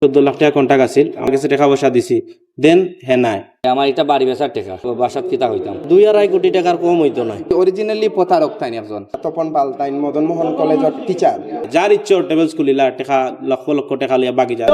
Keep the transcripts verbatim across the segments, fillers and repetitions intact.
চৌদ্দ লাখ টেকা কন্ট্রাক্ট আছিল, আমার গেছে টেকা পয়সা দিছি, দেন হে নাই। আমার ইটা বাড়ি বেচার টেকা, বাসাত কিতা কইতাম? দুই আড়াই কোটি টেকার কম অইতো নায়। অরিজিনালি প্রতারক তাইন একজন। তপন পাল তাইন মদন মোহন কলেজর টিচার। যার ইচ্ছে টেবলস খুলিলা, টেকা লক্ষ লক্ষ টেকা লইয়া বাকি যায়।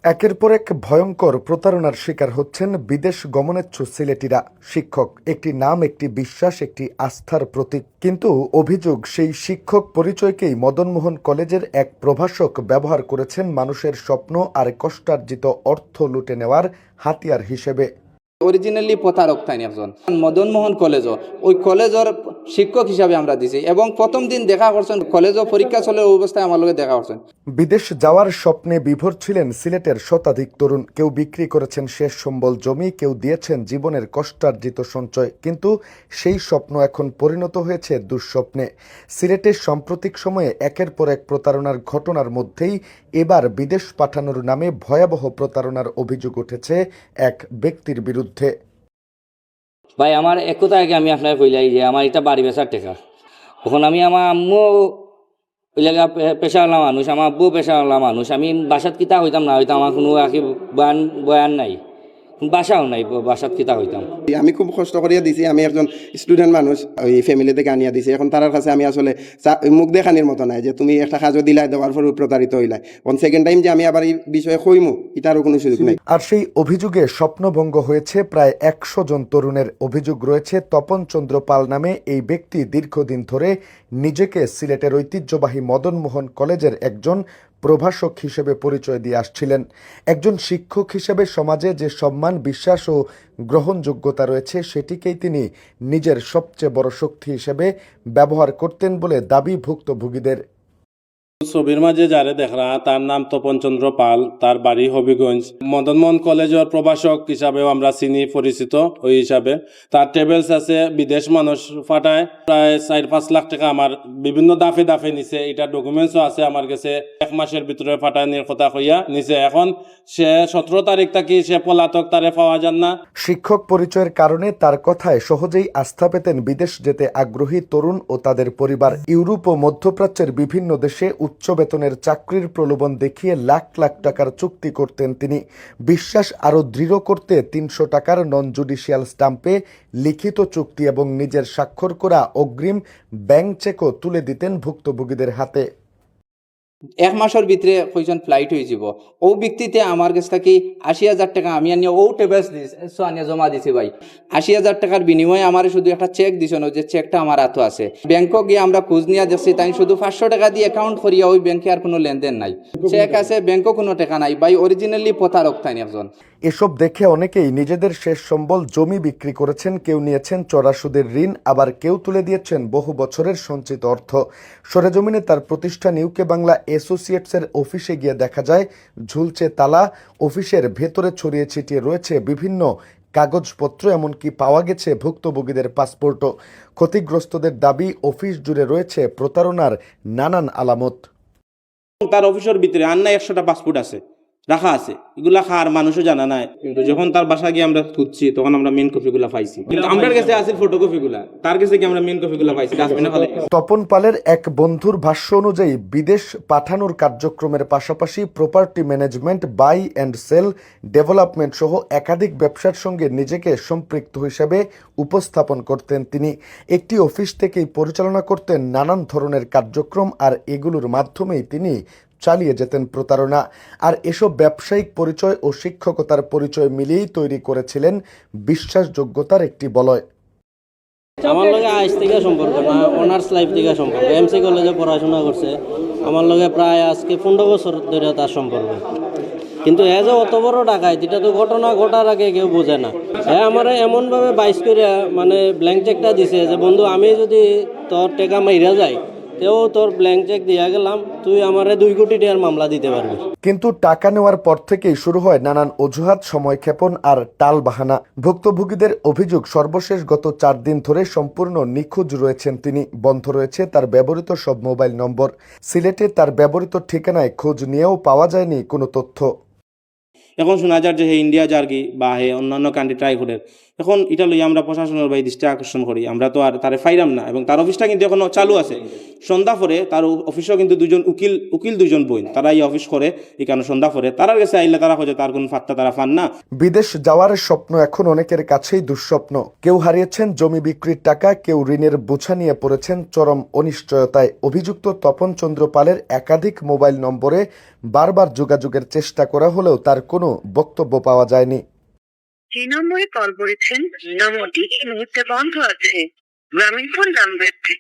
একের পর এক ভয়ঙ্কর প্রতারণার শিকার হচ্ছেন বিদেশ গমনেচ্ছু সিলেটিরা। শিক্ষক, একটি নাম, একটি বিশ্বাস, একটি আস্থার প্রতীক। কিন্তু অভিযোগ, সেই শিক্ষক পরিচয়কেই মদন মোহন কলেজের এক প্রভাষক ব্যবহার করেছেন মানুষের স্বপ্ন আর কষ্টার্জিত অর্থ লুটে নেওয়ার হাতিয়ার হিসেবে। অরিজিনালি প্রতারক তাইন একজন। মদন মোহন কলেজও, ওই কলেজর শিক্ষক হিসাবে আমরা দিছি এবং প্রথম দিন দেখা করছেন, কলেজও পরীক্ষা চলে, ওই অবস্থায় আমার লগে দেখা করছেন। বিদেশ যাওয়ার স্বপ্নে বিভোর ছিলেন সিলেটের শতাধিক তরুণ। কেউ বিক্রি করেছেন শেষ সম্বল জমি, কেউ দিয়েছেন জীবনের কষ্টার্জিত সঞ্চয়। কিন্তু সেই স্বপ্ন এখন পরিণত হয়েছে দুঃস্বপ্নে। সিলেটে সাম্প্রতিক সময়ে একের পর এক প্রতারণার ঘটনার মধ্যেই এবার বিদেশ পাঠানোর নামে ভয়াবহ প্রতারণার অভিযোগ উঠেছে এক ব্যক্তির বিরুদ্ধে। ভাই, আমার এক কথা আগে আমি আপনারে কইলাই যে আমার ইটা বাড়ি বেচার টেকা। অখন আমি, আমার আম্মু ওই লাগা পে-, পেশাওয়ালা মানুষ, আমার আব্বু পেশাওয়ালা মানুষ। আমি বাসাত কিতা কইতাম না কইতাম, আমার কুনু আর কি বয়ান, বয়ান নাই, বাসাও নাই, ব-, বাসাত কিতা কইতাম। আমি খুব কষ্ট করিয়া দিছি, আমি একজন স্টুডেন্ট মানুষ, ওই ফ্যামিলি থেকে আনিয়া দিছি। এখন তারার কাছে আমি আসলে চা-, ওই মুখ দেখানির মতো নাই যে তুমি একটা কাজও দিলাই, দেওয়ার পর প্রতারিত হইলাই। এখন সেকেন্ড টাইম যে আমি আবার এই বিষয়ে কইমু, এটারও কোনো সুযোগ নাই। আর সেই অভিযোগে স্বপ্নভঙ্গ হয়েছে প্রায় একশো জন তরুণের। অভিযোগ রয়েছে, তপন চন্দ্র পাল নামে এই ব্যক্তি দীর্ঘদিন ধরে নিজেকে সিলেটের ঐতিহ্যবাহী মদন মোহন কলেজের একজন প্রভাষক হিসেবে পরিচয় দিয়ে আসছিলেন। একজন শিক্ষক হিসেবে সমাজে যে সম্মান, বিশ্বাস ও গ্রহণযোগ্যতা রয়েছে, সেটিকেই তিনি নিজের সবচেয়ে বড় শক্তি হিসেবে ব্যবহার করতেন বলে দাবি ভুক্তভোগীদের। ছবির মাঝে যারে দেখরা, তার নাম তপন চন্দ্র পাল, তার বাড়ি হবিগঞ্জ। মদন মোহন কলেজর প্রভাষক হিসাবেও আমরা চিনি, পরিচিত ওই হিসাবে। তার টেবলস আছে, বিদেশ মানুষ পাঠায়, প্রায় চার পাঁচ লাখ টেকা আমার বিভিন্ন দাফে দাফে নিছে। এটা ডকুমেন্টসও আছে আমার গেছে, এক মাসের ভিতরে পাঠানির কথা কইয়া নিছে। এখন সে সতেরো তারিখ থাকি সে পলাতক, তারে পাওয়া যার না। শিক্ষক পরিচয়ের কারণে তার কথায় সহজেই আস্থা পেতেন বিদেশ যেতে আগ্রহী তরুণ ও তাদের পরিবার। ইউরোপ ও মধ্যপ্রাচ্যের বিভিন্ন দেশে উচ্চ বেতনের চাকরির প্রলোভন দেখিয়ে লাখ লাখ টাকার চুক্তি করতেন তিনি। বিশ্বাস আরও দৃঢ় করতে তিনশো টাকার নন জুডিশিয়াল স্ট্যাম্পে লিখিত চুক্তি এবং নিজের স্বাক্ষর করা অগ্রিম ব্যাংক চেকও তুলে দিতেন ভুক্তভোগীদের হাতে। এক মাসের ভিতরে কয়জন ফ্লাইট হয়ে যাব। ও ব্যক্তিতে আমার কাছ থেকে আশি হাজার টাকা আমি আনিয়া ও টেবলস দিস, সো আনিয়া জমা দিছি ভাই। আশি হাজার টাকার বিনিময়ে আমার শুধু একটা চেক দিছইন, যে চেকটা আমার হাতে আছে। ব্যাংকক গিয়া আমরা খোঁজ নিয়া দেখছি, তাই শুধু পাঁচশো টাকা দিয়ে অ্যাকাউন্ট করিয়া ওই ব্যাংকে আর কোনো লেনদেন নাই। চেক আছে, ব্যাংকও কোনো টাকা নাই ভাই। অরিজিনালি প্রতারক তাইন একজন। এসব দেখে অনেকেই নিজেদের শেষ সম্বল জমি বিক্রি করেছেন, কেউ নিয়েছেন চড়া সুদের ঋণ, আবার কেউ তুলে দিয়েছেন বহু বছরের সঞ্চিত অর্থ। সরেজমিনে তার প্রতিষ্ঠান ইউকে বাংলা অ্যাসোসিয়েটসের অফিসে গিয়ে দেখা যায় ঝুলছে তালা। অফিসের ভেতরে ছড়িয়ে ছিটিয়ে রয়েছে বিভিন্ন কাগজপত্র, এমনকি পাওয়া গেছে ভুক্তভোগীদের পাসপোর্টও। ক্ষতিগ্রস্তদের দাবি, অফিস জুড়ে রয়েছে প্রতারণার নানান আলামত। তার অফিসের ভিতরে আর না একশোটা পাসপোর্ট আছে, রাখা আছে, এগুলা কার মানুষও জানা নাই। কিন্তু যখন তার বাসা গিয়া আমরা খুঁজছি, তখন আমরা মেইন কপিগুলা পাইছি, কিন্তু আমরার গেছে আছে ফটোকপিগুলা, তার গেছে কি আমরা মেইন কপিগুলা পাইছি, ডাস্টবিনে ফেলে গেছে। তপন পালের এক বন্ধুর ভাষ্য অনুযায়ী, বিদেশ পাঠানোর কার্যক্রমের পাশাপাশি property management, buy and sell, development সহ একাধিক ব্যবসার সঙ্গে নিজেকে সম্পৃক্ত হিসেবে উপস্থাপন করতেন তিনি। একটি অফিস থেকেই পরিচালনা করতেন নানান ধরনের কার্যক্রম, আর এগুলোর মাধ্যমেই তিনি চালিয়ে যেতেন প্রতারণা। আর এসব ব্যবসায়িক পরিচয় ও শিক্ষকতার পরিচয় মিলিয়েই তৈরি করেছিলেন বিশ্বাসযোগ্যতার একটি বলয়। আমার লগে আইস থেকে সম্পর্ক না, অনার্স লাইফ থেকে সম্পর্ক। এমসি কলেজে পড়াশোনা করছে, আমার লগে প্রায় আজকে পনেরো বছর ধরে তার সম্পর্ক। কিন্তু এ যে অত বড় ডাকাইত, এটা তো ঘটনা ঘটার আগে কেউ বোঝে না। হ্যাঁ, আমারে এমনভাবে বাইস করে, মানে, ব্ল্যাংক চেকটা দিছে যে, "বন্ধু, আমি যদি তোর টেকা মাইরা যাই, তেও তোর ব্ল্যাংক চেক দিয়া গেলাম, তুই আমারে দুই কোটি টেকার মামলা দিতে পারবি।" কিন্তু টাকা নেওয়ার পর থেকেই শুরু হয় নানান অজুহাত, সময়ক্ষেপণ আর টালবাহানা। ভুক্তভোগীদের অভিযোগ, সর্বশেষ গত চার দিন ধরে সম্পূর্ণ নিখোঁজ রয়েছেন তিনি। বন্ধ রয়েছে তার ব্যবহৃত সব মোবাইল নম্বর। সিলেটে তার ব্যবহৃত ঠিকানায় খোঁজ নিয়েও পাওয়া যায়নি কোনো তথ্য। এখন শোনা যার যে হে ইন্ডিয়া যারগি বা হে অন্যান্য কান্ট্রি ট্রাই করে, এখন এটা লইয়া আমরা প্রশাসনের ভাই দৃষ্টি আকর্ষণ করি, আমরা তো আর তারে পাইরাম না, এবং তার অফিসটা কিন্তু এখনো চালু আছে। সন্ধ্যা পরে তার অ-, অফিসও কিন্তু দুজন উকিল, উকিল দুজন বইন, তারা এই অফিস করে, এখানে সন্ধ্যা পরে তারার গেছে আইলে তারা খোঁজে, তার কোনো পাত্তা তারা পান না। বিদেশ যাওয়ার স্বপ্ন এখন অনেকের কাছেই দুঃস্বপ্ন। কেউ হারিয়েছেন জমি বিক্রির টাকা, কেউ ঋণের বোঝা নিয়ে পড়েছেন চরম অনিশ্চয়তায়। অভিযুক্ত তপন চন্দ্র পালের একাধিক মোবাইল নম্বরে বারবার যোগাযোগের চেষ্টা করা হলেও তার কোনো বক্তব্য পাওয়া যায়নি। যে নম্বরে কল করেছেন নম্বরটি এই মুহূর্তে বন্ধ আছে। গ্রামীণ ফোন নাম্বারটি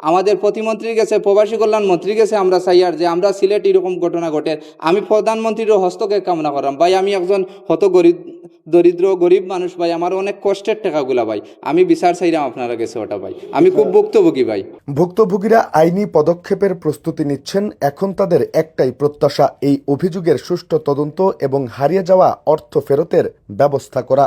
আমাদের প্রতিমন্ত্রীর গেছে, প্রবাসী কল্যাণ মন্ত্রীর গেছে আমরা চাইয়ার যে আমরা সিলেট এরকম ঘটনা ঘটে, আমি প্রধানমন্ত্রীর হস্তক্ষেপ কামনা করাম ভাই। আমি একজন হত গরিব, দরিদ্র গরিব মানুষ ভাই, আমার অনেক কষ্টের টাকাগুলা ভাই, আমি বিচার চাইরাম আপনারা গেছে ওটা ভাই। আমি খুব ভুক্তভোগী ভাই। ভুক্তভোগীরা আইনি পদক্ষেপের প্রস্তুতি নিচ্ছেন। এখন তাদের একটাই প্রত্যাশা, এই অভিযোগের সুষ্ঠু তদন্ত এবং হারিয়ে যাওয়া অর্থ ফেরতের ব্যবস্থা করা।